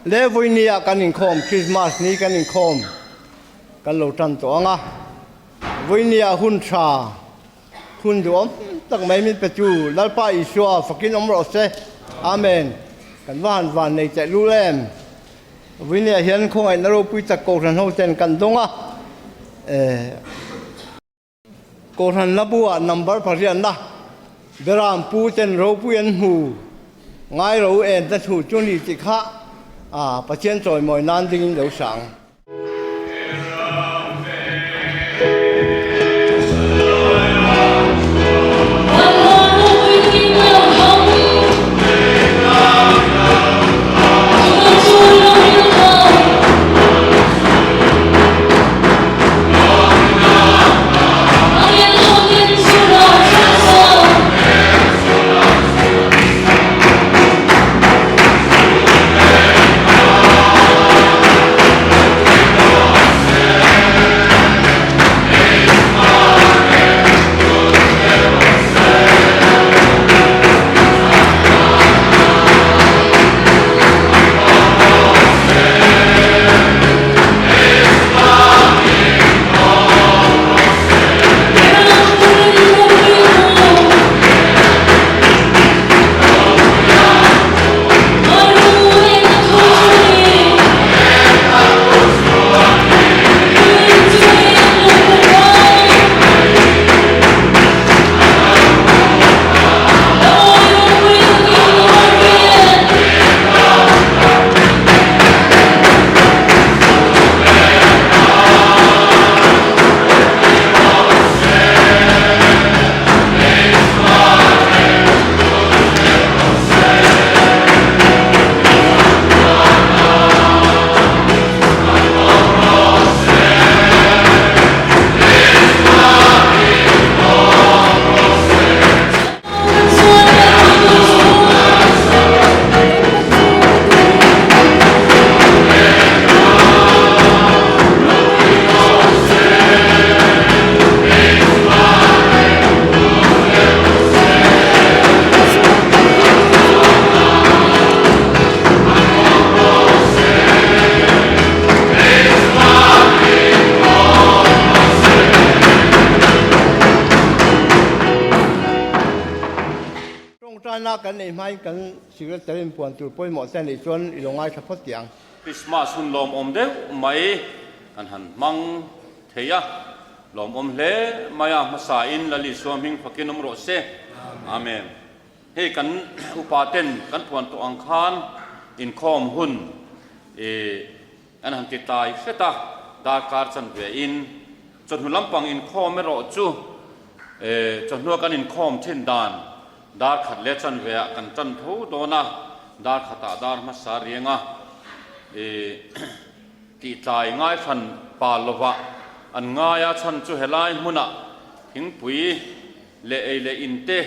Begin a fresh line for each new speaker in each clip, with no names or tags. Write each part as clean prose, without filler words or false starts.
Le vawinia kan inkhawm Christmas ni kan inkhawm kan lo tan tawh ang a, vawinia hun tha hun duhawm tak mai min petu Lalpa Isua fakin awm rawh se. Amen. Kan va han van nei teh lul em. Vawinia hian khawngaihna ropui tak Kohhran ho ten kan dawng a. Kohhran la buah number pariatna Beram pu ten ropui an hmu ngai ro en ta thu chu ni tih kha Pathian chawimawi nan dingin lo sang. Tawngtaina kan neih hmain kan secretary in puan tur pawimawh te anih chuan i lo ngaithla phawt tih ang.
Christmas hun lawmawm deuh mai kan han hmang thei a, lawmawm hle mai a, hmasa in Lal Isua hming fakin awm rawh se. Amen. Hei kan upa ten kan puan tawh ang khan inkhawm hun i An han ti tlai hret a, darkar chanve in chawhnu lampang inkhawm erawh chu chawhnua kan inkhawm thin dan dar khat leh chanve ah kan tan tho dawn a, dar khatah dar hmasa riang a, tih tlai ngai hran pa lovah an ngai a, chhan chu helai hmunah thingpui leh ei leh in te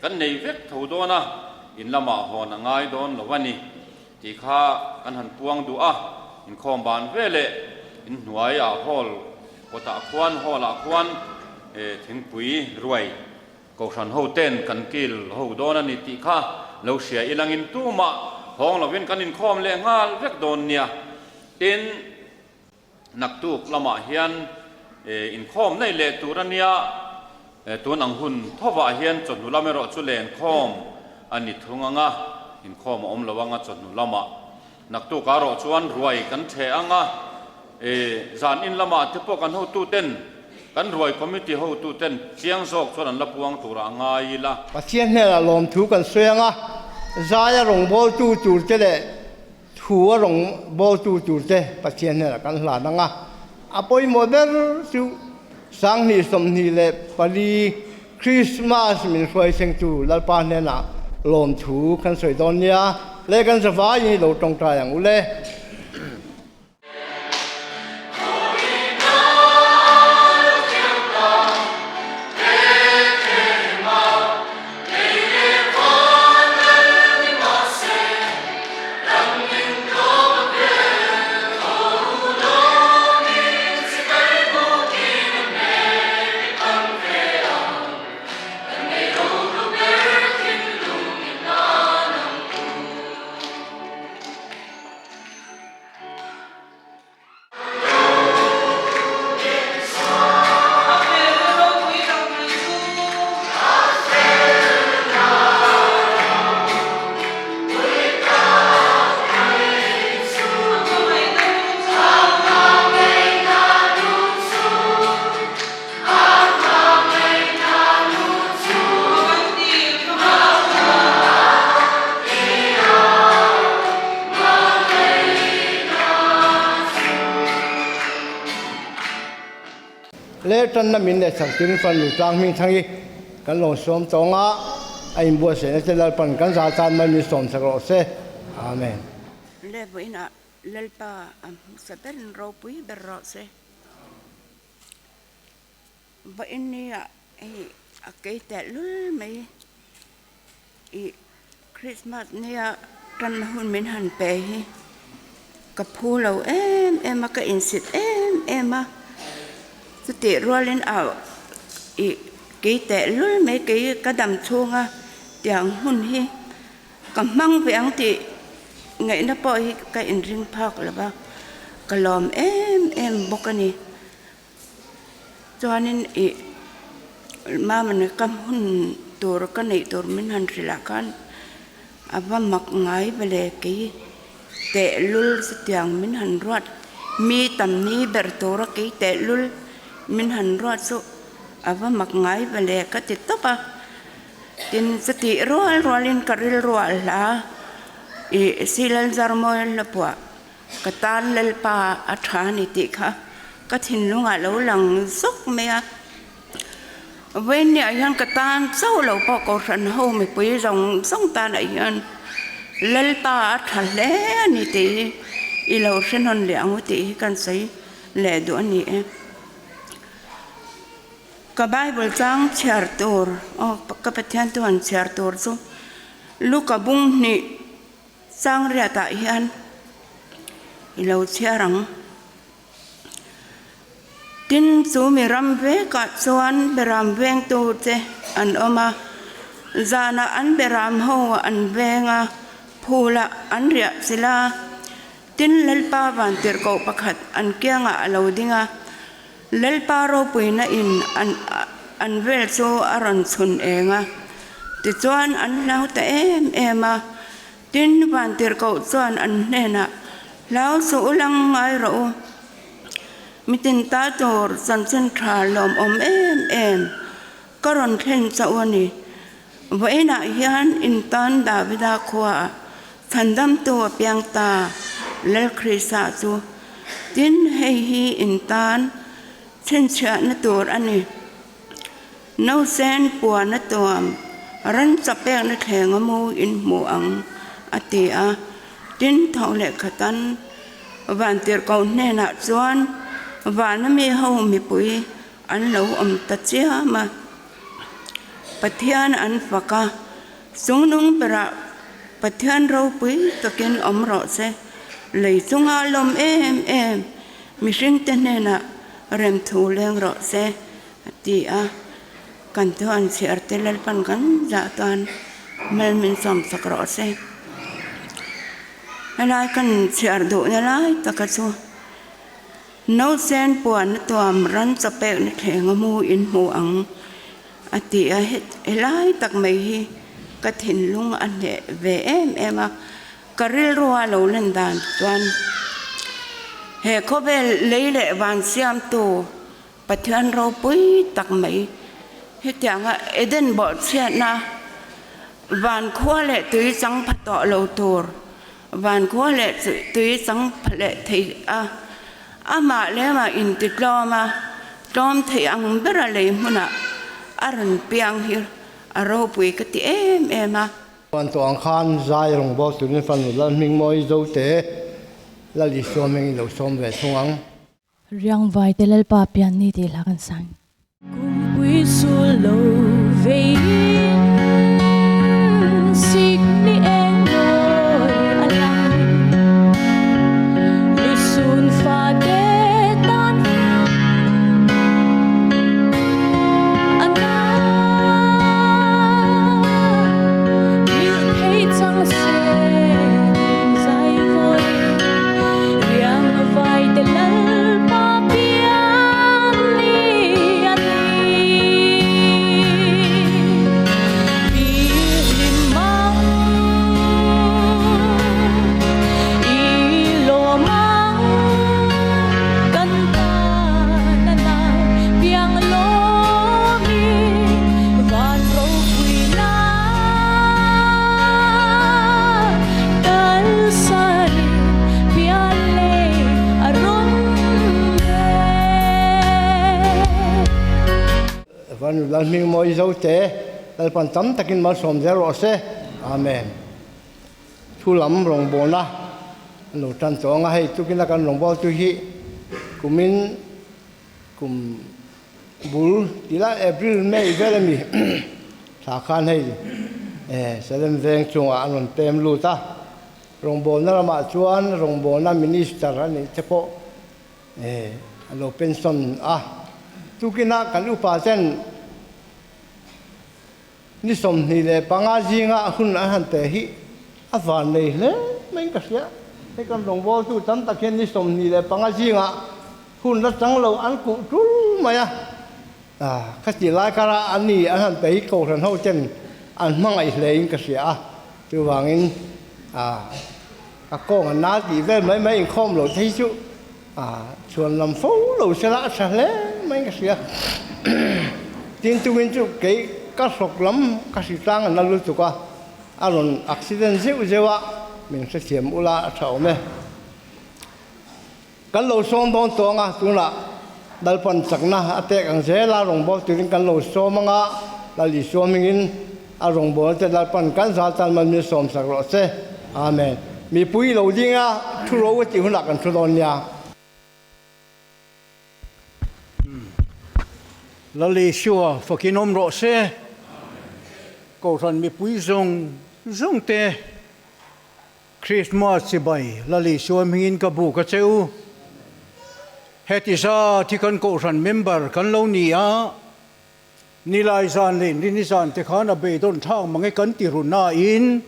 kan nei vek tho dawn a, in lamah hawn a ngai dawn lo a ni. Tih kha kan han puang duh a, inkhawm ban ve leh inhnuai ah hall kawtah khuan hall ah khuan thingpui ruai kohhran ho ten kan kil ho dawn a ni tih kha lo hria ilangin tumah hawng lovin kan inkhawm leh nghal vek dawn nia. Tin, naktuk lamah hian inkhawm nei leh tur a nia, tun ang hun thovah hian chawhnu lam erawh chu lenkhawm a ni thung ang a, inkhawm a awm lo ang a chawhnu lamah. Naktuk ah erawh chuan ruai kan ṭheh ang a, zan in lamah te pawh kan hotuten, kan ruai committee hotuten chiang zawk chuan an la puang turah a ngai ila.
Pathian hnenah lawmthu kan sawi ang a, zaia rawngbawltu turte leh Thu a rawn bawltu turte Pathian hnenah kan hlan ang a, a pawimawh ber chu 2024 Krismas min hruai thlengtu Lalpa hnenah lawmthu kan sawi dawn nia, leh kan zavaiin i lo tawngtai ang u le. Le tanna min leh sak turin fanu tlang hming thang hi kan lo sawm tawng a, a inbuatsaihna che Lalpan kan za tan mai min sawm sak rawh se. Amen.
Le vawiinah Lalpa a hmasa berin ropui ber rawh se. Vawiin nia hei a kei teh lul mai i Krismas nia tanna hun min han pe hi ka phu lo em em a, ka insit em em a, chutih rualin a i kei teh lul mai kei ka dam chhunga tiang hun hi ka hmang ve ang tih ngaihna pawh hi ka inring phak lo va, ka lawm em em bawk a ni. Chuanin ih Mamani ka hun tur ka neih tur min han hrilh ah khan a va mak ngai ve le kei tehlul chutiang min han ruat mi tam ni ber tura kei tehlul min han ruat chu a va mak ngai ve le ka ti tawp a. Tin chutih rual rualin ka rilru ah hla ih Silal Zarmawi la puah. Ka tan Lalpa a tha ni tih kha ka thinlungah lo lang zawk mai a. Vawiinniah hian ka tan chauh lo pawh Kohhran ho mipui zawng zawng tanah hian Lalpa a tha hle a ni tih hi i lo hre nawn leh ang u tih hi kan sawi leh duh a ni e. Ka Bible chang chhiar tur, aw ka Pathian tu han chhiar tur chu Luka bung hnih. Sangriatah hian i lo chhiar ang. Tin, chu mi ram vekah chuan beram vengtu che an awm a, zanah an beram ho an veng a, phulah an riah chilh a. Tin, Lalpa vantirhkoh pakhat an kiangah a lo ding a, Lalpa ropuina in an vel chu a rawn chhun eng a, tichuan an hlau ta em em a. Tin, vantirhkoh chuan an hnenah, Hlau suh u lang ngai rawh u. Mitin ta tur chanchin tha lawmawm em em ka rawn thlen chauh a ni. Vawiinah hian intan Davida khuaah Chhandamtu a piang ta, Lal Krista chu. Tin, hei hi intan chhinchhiahna tur a ni. Nausen puan a tuam, ran chapekna thleng a mu in hmu ang, a ti a. Tin, tho leh khatan Vantirhkoh hnenah chuan vana mi ho mipui an lo awm ta chiam a. Pathian an fak a, Chungnung berah Pathian ropui takin awm rawh se, lei chunga lawm em em mihringte hnenah remthu leng rawh se, a ti a. Kan thuan chhiarte Lalpan kan zah tan mal min sawmsak rawh se. Helai kan chhiar duhna lai taka chu Nausen puan a tuam ran chawpekna thleng a mu in hmu ang a ti a, helai tak mai hi ka thinlung a hneh ve em em a, ka rilrua lo lan dan chuan he khawvel lei leh van siamtu Pathian ropui tak mai hetianga Eden bawhchhiatna van khua leh tui chang pha tawh lo tur Van khua leh tui chang pha leh thei a, amah lema inti tlawm a, tlawm thei ang bera lei hmunah a rawn piang hi a ropui ka ti em em a.
Chuan tawh ang khan zai rawng bawk turin fanu Lalhmingmawi Zote Lal Isua hming i lo sawm ve thung ang.
Riangvai te Lalpa pian ni tih hla kan sang.
Kumpui sul lo veiin sikni eng mawi a lang. Lusun fate tan a na. Milh thei chang se zai vawi. Riangvai te Lalpa pian ni a ni.
Farnu Lalhmingmawi Zote Lalpan tam takin malsawm zel rawh se. Amen. Thu lam rawngbawlna an lo tan tawh ang a, hei tukina kan rawngbawltu hi kumin kum bul tih lai April, May vel a mi thla khan hei Salem veng chungah an rawn pem lut a, rawngbawlna ramah chuan rawngbawlna minister a nih te pawh a lo pension a, tukina kan upa ten Ni 25 zinga hun an han pe hi a van nei hle maiin ka hria. Hei kan rawngbawltu tam tak hian ni 25 zinga hun la chang lo an kuh tul mai a. Khati lai kara an ni an han pe hi Kohhran ho ten an hmangaih hlein ka hria a. Chuvangin ka kawng an na tih vel mai mai inkhawm lo te hi chu Chhuan lam fo lo se la a tha hle mai ka hria. Tin tumin chu kei ka hrawk lam ka hri tlang an la lutuk a, a rawn accident zeuh zeuh a, min hrethiam ula a tha awm e. Kan lo sawm dawn tawh ang a, tunah Lalpan chakna a pek ang zel a, rawngbâwl turin kan lo sawm ang a, Lal Isua hmingin a rawngbâwl te Lalpan kan zal tan mal min sawm sak rawh se. Amen. Mipui lo ding a, thu ro a tih hunah kan thu dawn nia.
Lal Isua fakin awm rawh se. Kohhran mipui zawng zawng te Christmas chibai Lal Isua hmingin ka buk a che u. Heti zat hi kan kohhran member kan lo ni a, Nilai zan leh Nini zan te khan a beidawn thlak mang e kan ti ru nain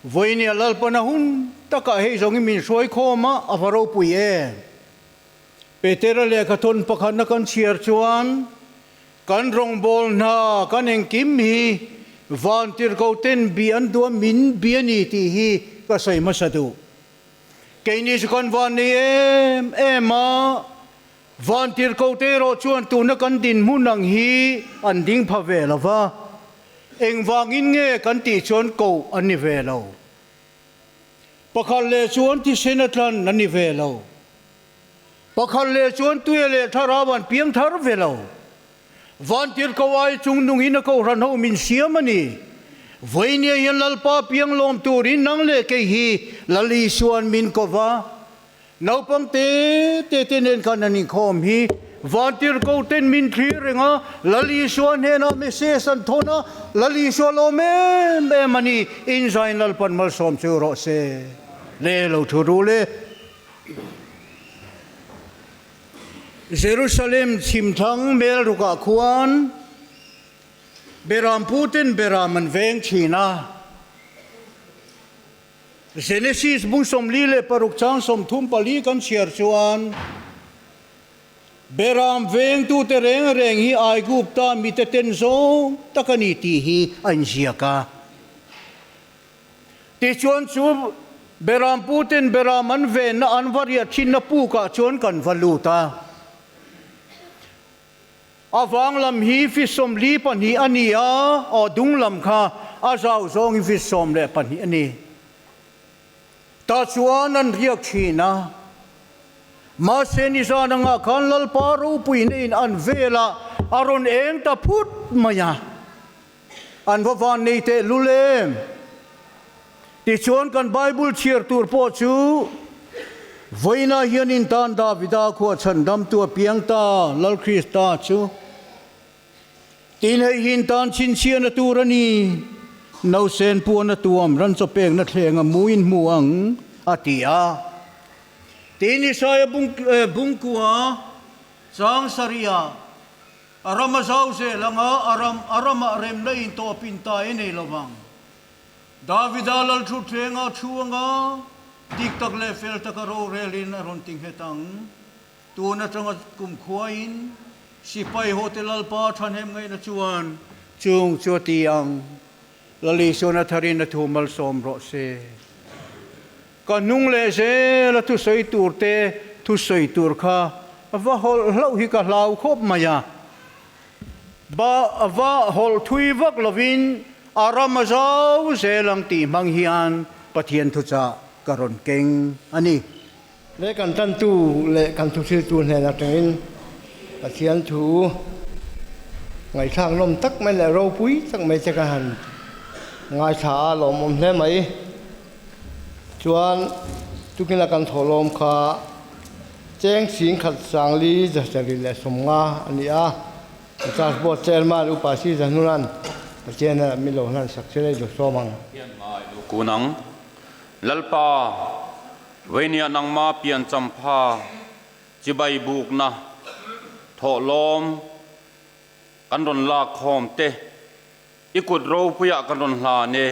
vawinia Lalpana hun takah hei zawngin min hruai khawm a, a va ropui em? Petera lehkha thawn pakhatna kan chhiar chuan kan rawngbâwl hna kan engkim hi vantirhkoh ten bi an duh a, min bi a ni tih hi ka sawi hmasa duh. Keini chu kan van nei em em a. Vantirhkohte erawh chuan tuna kan dinhmun ang hi an ding pha ve lo va, engvangin nge kan tih chuan koh an ni ve lo. Pakhat leh chuan thisen a tlan an ni ve lo. Pakhat leh chuan tuia leh thlarau an piang thar ve lo. Vantirhkoh ai chung nungin a kohhran ho min siam a ni. Vawinia hian Lalpa piang lawm turin nang leh kei hi Lal Isua'n min ko va. Naupang te te te nen khan an inkhawm hi Vantirhkoh ten min thlir reng a, Lal Isua hnenah message an thawn a, Lal Isua lawm em em a ni, inzain Lalpan malsawm chu rawh se. Le lo thu ru le. Jerusalem chhimthlang Melrukah khuan Berampu ten Beram an veng thin a. Genesis bung 46 chang 34 kan chhiar chuan, Beram vengtute reng reng hi Aigupta mite ten zawng tak a ni tih hi a inziak a. Tichuan chu Beram puten Beram an venna an va riah thinna pukah chuan kan va lut a. A vang lam hi fi 42 a ni a, aw dung lam kha a zau zawngin fi 12 a ni. Tah chuan an riak thin a. Mahse nizan angah khan Lalpa ropuina in an velah a rawn eng ta phut mai a. An va van nei teh lul em? Tichuan kan Bible chhiar tur pawh chu vawiinah hian in tan Davida khua chhandamtu a piang ta, Lal Krista chu. Tin hei hi in tan chhinchhiahna tur a ni, Nausen puan a tuam, ran chaw pekna thleng a mu in hmu ang, a ti a. Tin Isaia bungkua chang sarihah a ram a zau zel ang a, a ram a ramah remna in tawp in ta e nei lo vang. Davida lal thutthlengah thu anga dik tak leh fel taka rorelin a rawn ti nghet ang. Tun atanga kumkhuain sipai hote Lalpa thahnem ngaihna chuan chung chu a ti ang, Lal Isuan a tharin a thu malsawm rawh se. Ka hnung leh zel a thusawi tur te thusawi tur kha va hawlh hlauh hi ka hlau khawp mai a. Ba va hawlh thui vak lovin a ram a zau zel ang tih hmang hian Pathian thuchah ka rawn keng a ni.
Le kan tantu leh kan thuhriltu hnen atangin Pathian thu Ngaihthlak nawm tak mai leh ropui tak mai che ka han ngaithla a lawmawm hle mai. Chuan tukina kan thawhlawm kha cheng sing khat sangli zasarih leh 50 a ni a. Church Board Chairman Upa Si Zahnunan Pathian a mi lo hlan sak che lei duh sawm ang.
Hian ngai duh kun ang. Lalpa, Veinia nangma pian champha chibai bukna thawhlawm kan rawn lak khawm te, i kut ropuiah kan rawn hlan e.